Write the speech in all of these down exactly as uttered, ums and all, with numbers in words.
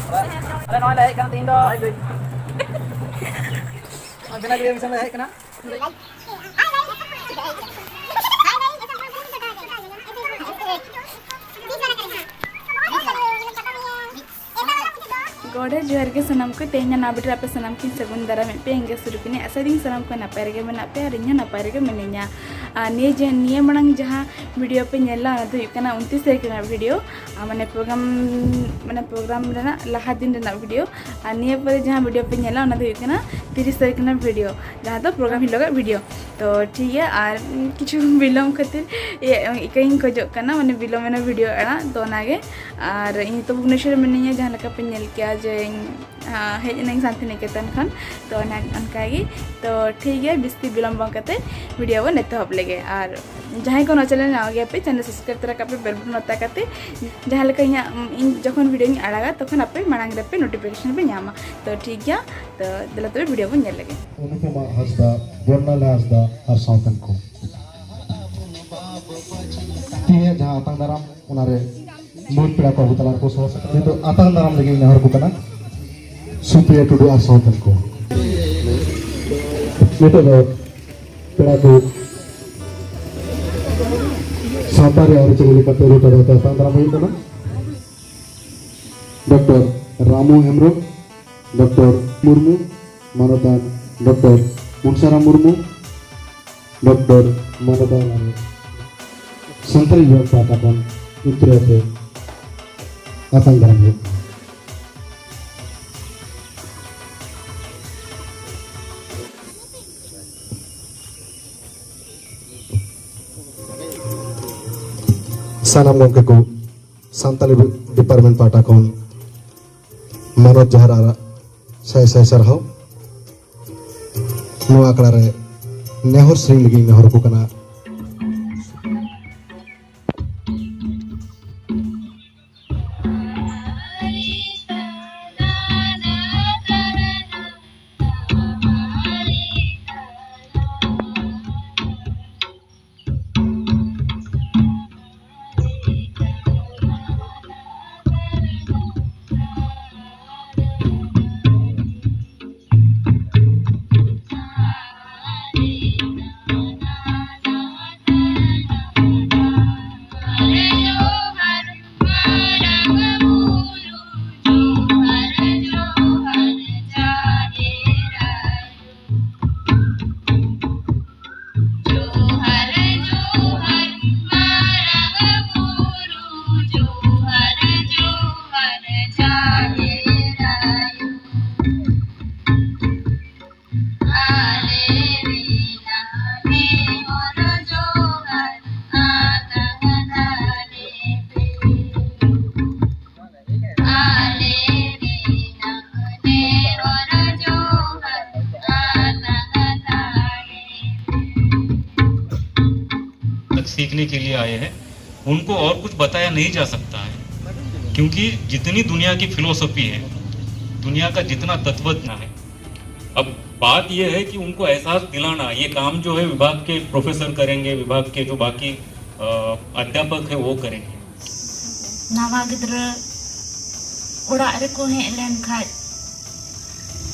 ᱟᱞᱮ ᱱᱚᱜᱼᱚᱭ ᱞᱮ ᱦᱮᱡ ᱠᱟᱱᱟ ᱛᱮᱦᱮᱧ ᱫᱚ᱾ ᱵᱮᱱᱟᱜᱤᱨᱤ ᱢᱤᱥᱚᱱ ᱞᱮ ᱦᱮᱡ ᱠᱟᱱᱟ᱾ ᱜᱚᱰ ᱡᱚᱦᱟᱨ ᱜᱮ ᱥᱟᱱᱟᱢ ᱠᱚ᱾ ᱛᱮᱦᱮᱧ ᱱᱚᱣᱟ video ᱨᱮ ᱟᱯᱮ ᱥᱟᱱᱟᱢ ᱠᱤᱱ ᱥᱟᱹᱜᱩᱱ ᱫᱟᱨᱟᱢᱮᱫ ᱯᱮ ᱮᱸᱜᱟ ᱥᱩᱨᱩᱠᱤᱱᱤ᱾ ᱟᱥᱟᱭᱫᱟᱹᱧ ᱥᱟᱱᱟᱢ ᱠᱚ ᱱᱟᱯᱟᱭ ᱨᱮᱜᱮ ᱢᱮᱱᱟᱜ ᱯᱮᱭᱟ ᱟᱨ ᱤᱧ ᱦᱚᱸ ᱱᱟᱯᱟᱭ ᱨᱮᱜᱮ ᱢᱤᱱᱟᱹᱧᱟ᱾ ᱟᱨ ᱱᱤᱭᱟᱹ ᱡᱮ, ᱱᱤᱭᱟᱹ ᱢᱟᱲᱟᱝ ᱡᱟᱦᱟᱸ video ᱯᱮ ᱧᱮᱞ ᱞᱮᱫᱟ, ᱚᱱᱟ ᱫᱚ ᱦᱩᱭᱩᱜ ᱠᱟᱱᱟ ᱩᱱᱛᱨᱤᱥ ᱛᱟᱹᱨᱤᱠᱷ ᱨᱮᱱᱟᱜ video᱾ ᱟᱨ ᱢᱟᱱᱮ program, ᱢᱟᱱᱮ program ᱨᱮᱱᱟᱜ ᱞᱟᱦᱟ ᱫᱤᱱ ᱨᱮᱱᱟᱜ video᱾ ᱟᱨ ᱱᱤᱭᱟᱹ ᱯᱚᱨᱮ ᱡᱟᱦᱟᱸ video ᱯᱮ ᱧᱮᱞᱟ, ᱚᱱᱟ ᱫᱚ ᱦᱩᱭᱩᱜ ᱠᱟᱱᱟ ᱛᱤᱨᱤᱥ ᱛᱟᱹᱨᱤᱠᱷ ᱨᱮᱱᱟᱜ video, ᱡᱟᱦᱟᱸ ᱫᱚ program ᱦᱤᱞᱳᱜᱟᱜ video᱾ ᱛᱚ ᱴᱷᱤᱠ ᱜᱮᱭᱟ, ᱟᱨ ᱠᱤᱪᱷᱩ ᱵᱤᱞᱚᱢ ᱠᱷᱟᱹᱛᱤᱨ ᱤᱭᱟᱹ ᱤᱠᱟᱹᱧ ᱠᱷᱚᱡᱚᱜ ᱠᱟᱱᱟ, ᱢᱟᱱᱮ ᱵᱤᱞᱚᱢ ᱮᱱᱟ video ᱟᱲᱟᱜ᱾ ᱛᱚ ᱚᱱᱟᱜᱮ, ᱟᱨ ᱤᱧ ᱛᱚ ᱵᱷᱩᱵᱽᱱᱮᱥᱚᱨ ᱨᱮ ᱢᱤᱱᱟᱹᱧᱟ, ᱡᱟᱦᱟᱸ ᱞᱮᱠᱟ ᱯᱮ ᱧᱮᱞ ᱠᱮᱭᱟ ᱡᱮ ᱤᱧ, ᱟᱸ, ᱦᱮᱡ ᱮᱱᱟᱹᱧ ᱥᱟᱱᱛᱤᱱᱤᱠᱮᱛᱚᱱ ᱠᱷᱚᱱ᱾ ᱛᱚ ᱚᱱᱟ, ᱚᱱᱠᱟᱜᱮ, ᱛᱚ ᱴᱷᱤᱠ ᱜᱮᱭᱟ, ᱵᱤᱥᱛᱤ ᱵᱤᱞᱚᱢ ᱵᱟᱝ ᱠᱟᱛᱮ video ᱵᱚᱱ ᱮᱛᱚᱦᱚᱵ ᱞᱮᱜᱮ᱾ ᱟᱨ ᱡᱟᱦᱟᱸᱭ ᱠᱚ ᱱᱚᱣᱟ channel ᱱᱟᱣᱟ ᱜᱮᱭᱟ ᱯᱮ, channel subscribe ᱛᱚᱨᱟ ᱠᱟᱜ ᱯᱮ, bell button ᱚᱛᱟ ᱠᱟᱛᱮ, ᱡᱟᱦᱟᱸ ᱞᱮᱠᱟ ᱤᱧᱟᱹᱜ, ᱤᱧ ᱡᱚᱠᱷᱚᱱ video ᱤᱧ ᱟᱲᱟᱜᱟ, ᱛᱚᱠᱷᱚᱱ ᱟᱯᱮ ᱢᱟᱲᱟᱝ ᱨᱮᱯᱮ notification ᱯᱮ ᱧᱟᱢᱟ᱾ ᱛᱚ ᱴᱷᱤᱠ ᱜᱮᱭᱟ, ᱛᱚ ᱫᱮᱞᱟ ᱛᱚᱵᱮ video ᱵᱚᱱ ᱧᱮᱞ ᱞᱮᱜᱮ᱾ ᱚᱱᱩᱯᱚᱢᱟ ᱦᱟᱸᱥᱫᱟ, ᱵᱚᱨᱱᱟᱞᱟ ᱦᱟᱸᱥᱫᱟ ᱟᱨ ᱥᱟᱶᱛᱮᱱ ᱠᱚ᱾ ᱛᱮᱦᱮᱧᱟᱜ ᱡᱟᱦᱟᱸ ᱟᱛᱟᱝ ᱫᱟᱨᱟᱢ, ᱚᱱᱟᱨᱮ ᱢᱟᱹᱱ ᱯᱮᱲᱟ ᱠᱚ ᱟᱵᱚ ᱛᱟᱞᱟ ᱨᱮᱠᱚ ᱥᱚᱦᱚᱨ ᱥᱮᱴᱮᱨ᱾ ᱱᱤᱛᱚᱜ ᱟᱛᱟᱝ ᱫᱟᱨᱟᱢ ᱞᱟᱹᱜᱤᱫ ᱱᱮᱦᱚᱨ ᱠᱚ ᱠᱟᱱᱟ ᱥᱩᱯᱨᱤᱭᱟ ᱴᱩᱰᱩ ᱟᱨ ᱥᱟᱶᱛᱮᱱ ᱠᱚ᱾ ᱱᱤᱛᱚᱜ ᱫᱚ ᱯᱮᱲᱟ ᱠᱚ ᱥᱟᱶᱛᱟ ᱨᱮ ᱟᱹᱨᱤᱪᱟᱹᱞᱤ ᱞᱮᱠᱟᱛᱮ ᱨᱩ ᱛᱟᱞᱟᱛᱮ ᱟᱛᱟᱝ ᱫᱟᱨᱟᱢ ᱦᱩᱭᱩᱜ ᱠᱟᱱᱟ᱾ ᱰᱚᱠᱴᱚᱨ ᱨᱟᱢᱩ ᱦᱮᱢᱵᱨᱚᱢ, ᱰᱚᱠᱴᱚᱨ ᱢᱩᱨᱢᱩ, ᱢᱟᱱᱚᱛᱟᱱ ᱰᱚᱠᱴᱚᱨ ᱢᱩᱱᱥᱟᱨᱟᱢ ᱢᱩᱨᱢᱩ, ᱰᱚᱠᱴᱚᱨ ᱢᱟᱱᱚᱛᱟᱱ ᱟᱨ ᱥᱟᱱᱛᱟᱲᱤ ᱵᱤᱵᱷᱟᱜᱽ ᱯᱟᱦᱴᱟ ᱠᱷᱚᱱ ᱩᱛᱨᱮ ᱟᱛᱮ ᱟᱛᱟᱝ ᱫᱟᱨᱟᱢ ᱦᱩᱭᱩᱜ ᱠᱟᱱᱟ᱾ ᱥᱟᱱᱟᱢ ᱜᱚᱢᱠᱮ ᱠᱚ ᱥᱟᱱᱛᱟᱲᱤ department ᱯᱟᱦᱴᱟ ᱠᱷᱚᱱ ᱢᱟᱱᱚᱛ ᱡᱚᱦᱟᱨ ᱟᱨ ᱥᱟᱭ ᱥᱟᱭ ᱥᱟᱨᱦᱟᱣ᱾ ᱱᱚᱣᱟ ᱟᱠᱷᱲᱟ ᱨᱮ ᱱᱮᱦᱚᱨ ᱥᱮᱨᱮᱧ ᱞᱟᱹᱜᱤᱫ ᱤᱧ ᱱᱮᱦᱚᱨ ᱟᱠᱚ ᱠᱟᱱᱟ᱾ तक सीखने के लिए आए हैं, उनको और कुछ बताया नहीं जा सकता है, क्योंकि जितनी दुनिया की फिलॉसफी है, दुनिया का जितना तत्वज्ञान है, अब बात यह है कि उनको एहसास दिलाना, ये काम जो है विभाग के प्रोफेसर करेंगे, विभाग के जो बाकी अ, अध्यापक है वो करेंगे। ᱱᱟᱣᱟ ᱜᱤᱫᱽᱨᱟᱹ ᱚᱲᱟᱜ ᱨᱮᱠᱚ ᱦᱮᱡ ᱞᱮᱱ ᱠᱷᱟᱡ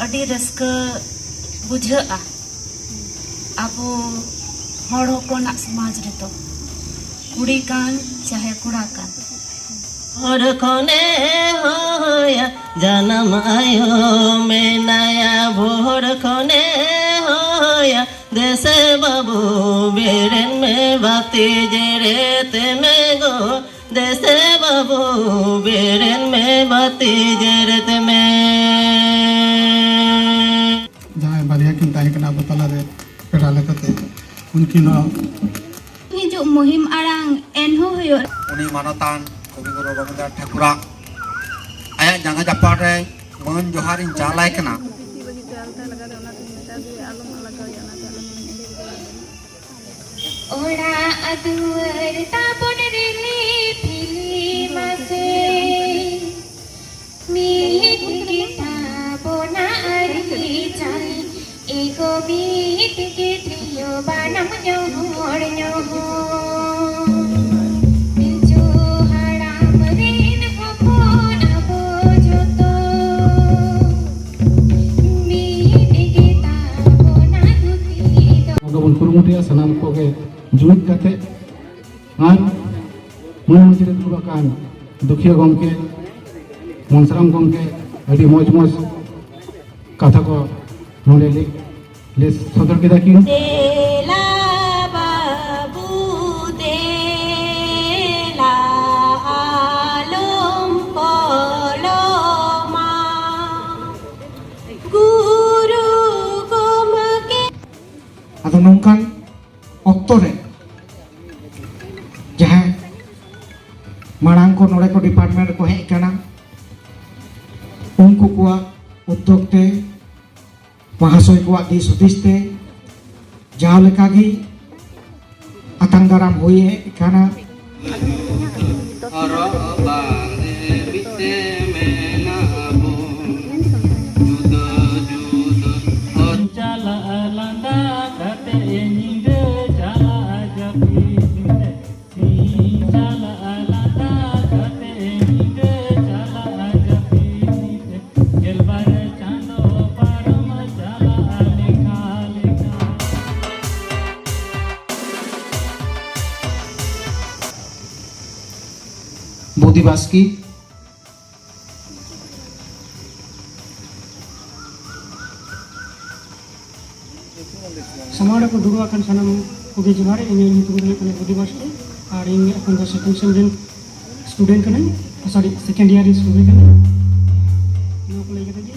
ᱟᱹᱰᱤ ᱨᱟᱹᱥᱠᱟᱹ ᱵᱩᱡᱷᱟᱹᱜᱼᱟ᱾ ᱟᱵᱚ ᱦᱚᱲ ᱦᱚᱯᱚᱱᱟᱜ ᱥᱚᱢᱟᱡᱽ ᱨᱮᱫᱚ ᱠᱩᱲᱤ ᱠᱟᱱ ᱪᱟᱦᱮ ᱠᱚᱲᱟ ᱠᱟᱱ, ᱵᱷᱳᱨ ᱠᱷᱚᱱᱮ ᱦᱚᱦᱚᱭᱟ, ᱡᱟᱱᱟᱢ ᱟᱭᱳ ᱢᱮᱱᱟᱭᱟ᱾ ᱵᱷᱳᱨ ᱠᱷᱚᱱᱮ ᱦᱚᱦᱚᱭᱟ, ᱫᱮᱥᱮ ᱵᱟᱹᱵᱩ ᱵᱮᱨᱮᱫ ᱢᱮ, ᱵᱟᱹᱛᱤ ᱡᱮᱨᱮᱫ ᱢᱮ ᱜᱚ᱾ ᱫᱮᱥᱮ ᱵᱟᱹᱵᱩ ᱵᱮᱨᱮᱫ ᱢᱮ, ᱵᱟᱹᱛᱤ ᱡᱮᱨᱮᱫ ᱢᱮ᱾ ᱡᱟᱦᱟᱸᱭ ᱵᱟᱨᱭᱟ ᱠᱤᱱ ᱛᱟᱦᱮᱸ ᱠᱟᱱᱟ ᱟᱵᱚ ᱛᱟᱞᱟᱨᱮ ᱯᱮᱲᱟ ᱞᱮᱠᱟᱛᱮ, ᱩᱱᱠᱤᱱ ᱦᱚᱸ ᱦᱤᱡᱩᱜ ᱢᱩᱦᱤᱢ ᱟᱲᱟᱝ ᱮᱱᱦᱚᱸ ᱦᱩᱭᱩᱜ᱾ ᱩᱱᱤ ᱢᱟᱱᱚᱛᱟᱱ ᱠᱚᱵᱤᱜᱩᱨᱩ ᱨᱚᱵᱤᱱᱫᱨᱚᱱᱟᱛᱷ ᱴᱷᱟᱹᱠᱩᱨᱟᱜ ᱟᱭᱟᱜ ᱡᱟᱸᱜᱟ ᱡᱟᱯᱟᱜ ᱨᱮ ᱢᱟᱹᱱ ᱡᱚᱦᱟᱨ ᱤᱧ ᱪᱟᱞ ᱟᱭ ᱠᱟᱱᱟ᱾ ᱚᱲᱟᱜ ᱫᱩᱣᱟᱹᱨ ᱛᱟᱵᱚᱱ ᱨᱤᱞᱤ ᱯᱷᱤᱞᱤ ᱢᱟᱥᱮ, ᱢᱤᱫ ᱜᱮ ᱛᱟᱵᱚᱱᱟ ᱟᱹᱨᱤᱪᱟᱹᱞᱤ, ᱮᱜᱳ ᱢᱤᱫ ᱜᱮ ᱛᱤᱭᱳ ᱵᱟᱱᱟᱢ ᱧᱚᱦᱚᱲ ᱧᱚᱦᱚᱲ᱾ ᱯᱤᱞᱪᱩ ᱦᱟᱲᱟᱢ ᱨᱮᱱ ᱦᱚᱯᱚᱱ ᱟᱵᱚ ᱡᱚᱛᱚ, ᱢᱤᱫ ᱜᱮ ᱛᱟᱵᱚᱱᱟ ᱫᱷᱩᱛᱤ ᱫᱚ᱾ ᱟᱵᱚ ᱵᱚᱱ ᱠᱩᱨᱩᱢᱩᱴᱩᱭᱟ ᱥᱟᱱᱟᱢ ᱠᱚᱜᱮ ᱡᱩᱢᱤᱫ ᱠᱟᱛᱮ᱾ ᱟᱨ ᱢᱟᱹᱱ ᱢᱚᱧᱪ ᱨᱮ ᱫᱩᱲᱩᱵ ᱟᱠᱟᱱ ᱫᱩᱠᱷᱤᱭᱟᱹ ᱜᱚᱢᱠᱮ, ᱢᱚᱱᱥᱟᱨᱟᱢ ᱜᱚᱢᱠᱮ, ᱟᱹᱰᱤ ᱢᱚᱡᱽ ᱢᱚᱡᱽ ᱠᱟᱛᱷᱟ ᱠᱚ ᱱᱚᱰᱮ ᱞᱟᱹᱭ, ᱞᱟᱹᱭ ᱥᱚᱫᱚᱨ ᱠᱮᱫᱟ ᱠᱤᱱ᱾ ᱫᱮᱞᱟ ᱵᱟᱹᱵᱩ ᱫᱮᱞᱟ, ᱟᱞᱚᱢ ᱠᱚᱞᱚᱢᱟ, ᱜᱩᱨᱩ ᱜᱚᱢᱠᱮ᱾ ᱟᱫᱚ ᱱᱚᱝᱠᱟᱱ ᱚᱠᱛᱚ ᱨᱮ ᱡᱟᱦᱟᱸᱭ ᱢᱟᱲᱟᱝ ᱠᱚ ᱱᱚᱰᱮ ᱠᱚ ᱰᱤᱯᱟᱨᱴᱢᱮᱱᱴ ᱨᱮᱠᱚ ᱦᱮᱡ ᱟᱠᱟᱱᱟ, ᱩᱱᱠᱩ ᱠᱚᱣᱟᱜ ᱩᱫᱽᱫᱳᱜᱽ ᱛᱮ, ᱢᱟᱦᱟᱥᱚᱭ ᱠᱚᱣᱟᱜ ᱫᱤᱥ ᱦᱩᱫᱤᱥ ᱛᱮ ᱡᱟᱦᱟᱸ ᱞᱮᱠᱟ ᱜᱮ ᱟᱛᱟᱝ ᱫᱟᱨᱟᱢ ᱦᱩᱭ ᱦᱮᱡ ᱟᱠᱟᱱᱟ᱾ ᱦᱚᱨᱚᱜ ᱵᱟᱸᱫᱮ ᱵᱤᱥᱮ ᱢᱮᱱᱟᱵᱚᱱ ᱡᱩᱫᱟᱹ ᱡᱩᱫᱟᱹ ᱦᱚᱨ᱾ ᱪᱟᱞᱟᱜ ᱞᱟᱸᱫᱟ ᱠᱟᱛᱮ ᱧᱤᱫᱟᱹ ᱪᱟᱞᱟᱜ ᱡᱟᱹᱯᱤᱫ ᱛᱮ᱾ ᱥᱤᱧ ᱪᱟᱞᱟᱜᱼᱟ ᱞᱟᱸᱫᱟ ᱠᱟᱛᱮ, ᱧᱤᱫᱟᱹ ᱪᱟᱞᱟᱜᱼᱟ ᱡᱟᱹᱯᱤᱫ ᱛᱮ᱾ ᱜᱮᱞᱵᱟᱨ ᱪᱟᱸᱫᱚ ᱯᱟᱨᱚᱢ ᱪᱟᱞᱟᱜᱼᱟ ᱞᱮᱠᱷᱟ ᱞᱮᱠᱷᱟ᱾ ᱵᱩᱫᱷᱤ ᱵᱟᱥᱠᱮ᱾ ᱥᱟᱢᱟᱝ ᱨᱮᱠᱚ ᱫᱩᱲᱩᱵ ᱟᱠᱟᱱ ᱥᱟᱱᱟᱢ ᱠᱚᱜᱮ ᱡᱚᱦᱟᱨ᱾ ᱤᱧᱟᱹᱜ ᱧᱩᱛᱩᱢ ᱫᱚ ᱦᱩᱭᱩᱜ ᱠᱟᱱᱟ ᱵᱩᱫᱷᱤ ᱵᱟᱥᱠᱮ ᱟᱨ ᱤᱧ ᱮᱠᱷᱚᱱ ᱫᱚ second sem ᱨᱮᱱ student ᱠᱟᱹᱱᱟᱹᱧ, sorry, second year ᱨᱮᱱ student ᱠᱟᱹᱱᱟᱹᱧ᱾ ᱱᱚᱣᱟ ᱠᱚ ᱞᱟᱹᱭ ᱠᱟᱛᱮ ᱜᱮ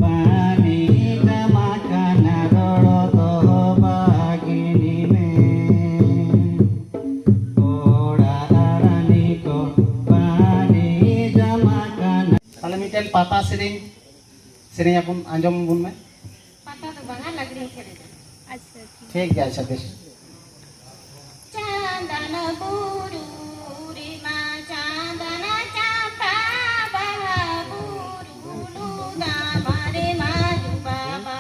ᱵᱟᱹᱱᱤᱡ ᱡᱟᱢᱟ ᱠᱟᱱᱟ ᱨᱚᱲ ᱫᱚᱦᱚ ᱵᱟᱹᱜᱤᱱᱤ ᱢᱮ᱾ ᱠᱚᱲᱟ ᱨᱟᱱᱤ ᱠᱚ ᱵᱟᱹᱱᱤᱡ ᱡᱟᱢᱟ ᱠᱟᱱᱟ᱾ ᱛᱟᱦᱞᱮ ᱢᱤᱫᱴᱮᱱ ᱯᱟᱛᱟ ᱥᱮᱨᱮᱧ ᱥᱮᱨᱮᱧ ᱟᱵᱚᱱ, ᱟᱸᱡᱚᱢ ᱟᱵᱚᱱ ᱢᱮ᱾ ᱯᱟᱛᱟ ᱫᱚ ᱵᱟᱝᱟ, ᱞᱟᱜᱽᱲᱮ ᱥᱮᱨᱮᱧ᱾ ᱟᱪᱪᱷᱟ, ᱴᱷᱤᱠ᱾ ᱴᱷᱤᱠ ᱜᱮᱭᱟ, ᱟᱪᱪᱷᱟ, ᱵᱮᱥ᱾ ᱪᱟᱸᱫᱟᱱ ᱵᱩᱨᱩ ᱨᱮᱢᱟ ᱪᱟᱸᱫᱟᱱ ᱪᱟᱢᱯᱟ ᱵᱟᱦᱟ, ᱵᱩᱨᱩ ᱞᱩᱫᱟ ᱢᱟᱨᱮ ᱢᱟᱹᱡᱷᱤ ᱵᱟᱵᱟ,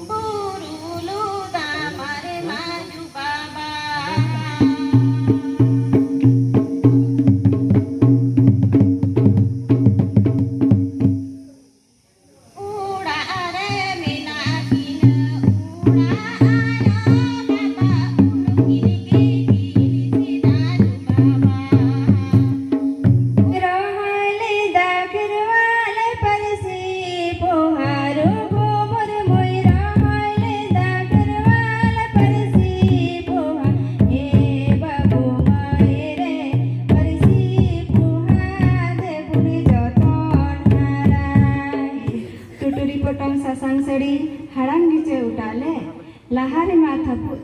ᱵᱩᱨᱩ ᱞᱩᱫᱟ ᱢᱟᱨᱮ ᱢᱟᱹᱡᱷᱤ ᱵᱟᱵᱟ᱾ ᱚᱲᱟᱜ ᱨᱮ ᱢᱮᱱᱟᱜ ᱠᱤᱱᱟᱹ ᱚᱲᱟᱜ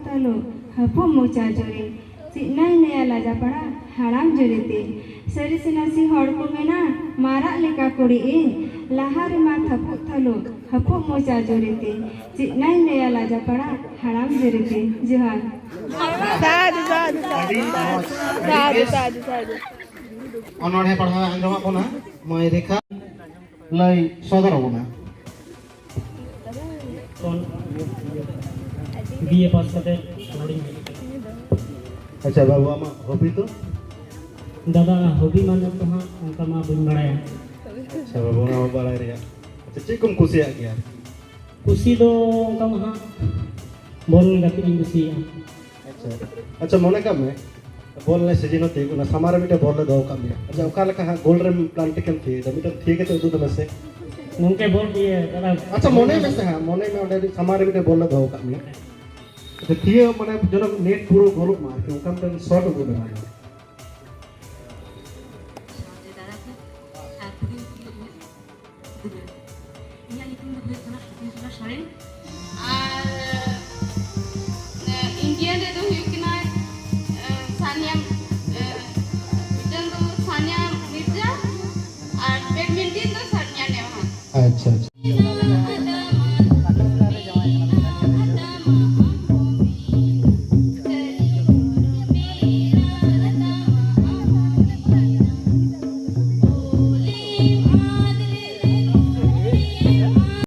ᱛᱟᱹᱞᱩ, ᱦᱟᱹᱯᱩ ᱢᱚᱪᱟ ᱡᱩᱨᱤ, ᱪᱮᱫ ᱱᱟᱭ ᱞᱟᱹᱭᱟ ᱞᱟᱡᱟᱯᱟᱲᱟ ᱦᱟᱲᱟᱢ ᱡᱩᱨᱤᱛᱮ᱾ ᱥᱟᱹᱨᱤ ᱥᱮ ᱱᱟᱥᱮ ᱦᱚᱲ ᱠᱚ ᱢᱮᱱᱟ, ᱢᱟᱨᱟᱜ ᱞᱮᱠᱟ ᱠᱩᱲᱤ ᱤᱧ, ᱞᱟᱦᱟ ᱨᱮᱢᱟ ᱛᱷᱟᱹᱯᱩᱜ ᱛᱷᱟᱹᱞᱩ, ᱦᱟᱹᱯᱩ ᱢᱚᱪᱟ ᱡᱩᱨᱤᱛᱮ, ᱪᱮᱫ ᱱᱟᱭ ᱞᱟᱹᱭᱟ ᱞᱟᱡᱟᱯᱟᱲᱟ ᱦᱟᱲᱟᱢ ᱡᱩᱨᱤᱛᱮ᱾ ᱡᱚᱦᱟᱨ᱾ ᱥᱟᱹᱫᱷᱩ, ᱥᱟᱹᱫᱷᱩ, ᱥᱟᱹᱫᱷᱩ, ᱟᱹᱰᱤ ᱢᱚᱡᱽ, ᱟᱹᱰᱤ ᱥᱟᱹᱫᱷᱩ, ᱵᱮᱥ᱾ ᱥᱟᱹᱫᱷᱩ, ᱥᱟᱹᱫᱷᱩ᱾ ᱚᱱᱚᱬᱦᱮ ᱯᱟᱲᱦᱟᱣ ᱟᱸᱡᱚᱢᱟᱜ ᱵᱚᱱᱟ ᱢᱟᱹᱭ ᱨᱮᱠᱷᱟ ᱞᱟᱹᱭ ᱥᱚᱫᱚᱨ ᱟᱵᱚᱱᱟ᱾ ᱠᱷᱚᱱ ᱵᱤ ᱮ ᱯᱟᱥ ᱠᱟᱛᱮ ᱱᱚᱰᱮᱧ ᱦᱮᱡ ᱟᱠᱟᱱᱟ᱾ ᱟᱪᱪᱷᱟ ᱵᱟᱹᱵᱩ, ᱟᱢᱟᱜ ᱦᱚᱵᱤ ᱫᱚ? ᱫᱟᱫᱟ, ᱦᱚᱵᱤ ᱢᱟᱱᱮ ᱫᱚ ᱦᱟᱸᱜ ᱚᱱᱠᱟ ᱢᱟ ᱵᱟᱹᱧ ᱵᱟᱲᱟᱭᱟ᱾ ᱟᱪᱪᱷᱟ ᱵᱟᱹᱵᱩ, ᱚᱱᱟ ᱢᱟ ᱵᱟᱲᱟᱭ ᱨᱮᱭᱟᱜ᱾ ᱟᱪᱪᱷᱟ, ᱪᱮᱫ ᱠᱚᱢ ᱠᱩᱥᱤᱭᱟᱜ ᱜᱮᱭᱟ? ᱠᱩᱥᱤ ᱫᱚ ᱚᱱᱠᱟ ᱢᱟ ᱦᱟᱸᱜ ᱵᱚᱞ ᱜᱟᱛᱮᱜ ᱤᱧ ᱠᱩᱥᱤᱭᱟᱜᱼᱟ᱾ ᱟᱪᱪᱷᱟ, ᱟᱪᱪᱷᱟ, ᱢᱚᱱᱮ ᱠᱟᱜ ᱢᱮ ᱵᱚᱞ ᱮᱱᱮᱡ ᱥᱤᱡᱤᱱ ᱦᱚᱸ ᱛᱤᱭᱳᱜ ᱠᱟᱱᱟ, ᱥᱟᱢᱟᱝ ᱨᱮ ᱢᱤᱫᱴᱮᱱ ᱵᱚᱞ ᱞᱮ ᱫᱚᱦᱚ ᱠᱟᱜ ᱢᱮᱭᱟ᱾ ᱟᱪᱪᱷᱟ, ᱚᱠᱟ ᱞᱮᱠᱟ ᱦᱟᱸᱜ ᱜᱳᱞ ᱨᱮᱢ ᱯᱞᱟᱱᱴᱤᱠ ᱮᱢ ᱛᱷᱤᱭᱟᱹᱭᱮᱫᱟ? ᱢᱤᱫᱴᱮᱱ ᱛᱷᱤᱭᱟᱹ ᱠᱟᱛᱮ ᱩᱫᱩᱜ ᱛᱟᱞᱮ ᱥᱮ᱾ ᱜᱚᱢᱠᱮ, ᱵᱚᱞ ᱤᱭᱟᱹ ᱫᱟᱫᱟ᱾ ᱟᱪᱪᱷᱟ, ᱢᱚᱱᱮ ᱢᱮᱥᱮ ᱦᱟᱸᱜ, ᱢᱚᱱᱮ ᱢᱮ ᱚᱸᱰᱮ ᱥᱟᱢᱟᱝ ᱨᱮ ᱢᱤᱫᱴᱮᱱ ᱵᱚᱞ ᱞᱮ ᱫᱚᱦᱚ ᱠᱟᱜ ᱢᱮᱭᱟ᱾ ᱟᱪᱪᱷᱟ, ᱛᱷᱤᱭᱟᱹ ᱢᱟᱱᱮ ᱡᱮᱱᱚ ᱱᱮᱴ ᱯᱩᱨᱟᱹ ᱜᱳᱞᱚᱜ ᱢᱟ ᱟᱨᱠᱤ, ᱚᱱᱠᱟ ᱢᱤᱫᱴᱮᱱ ᱥᱚᱴ ᱩᱫᱩᱜ ᱢᱮ᱾ ᱤᱧᱟᱹᱜ ᱧᱩᱛᱩᱢ ᱫᱚ ᱦᱩᱭᱩᱜ ᱠᱟᱱᱟ ᱥᱚᱪᱤᱱᱫᱨᱚ ᱥᱚᱨᱮᱱ᱾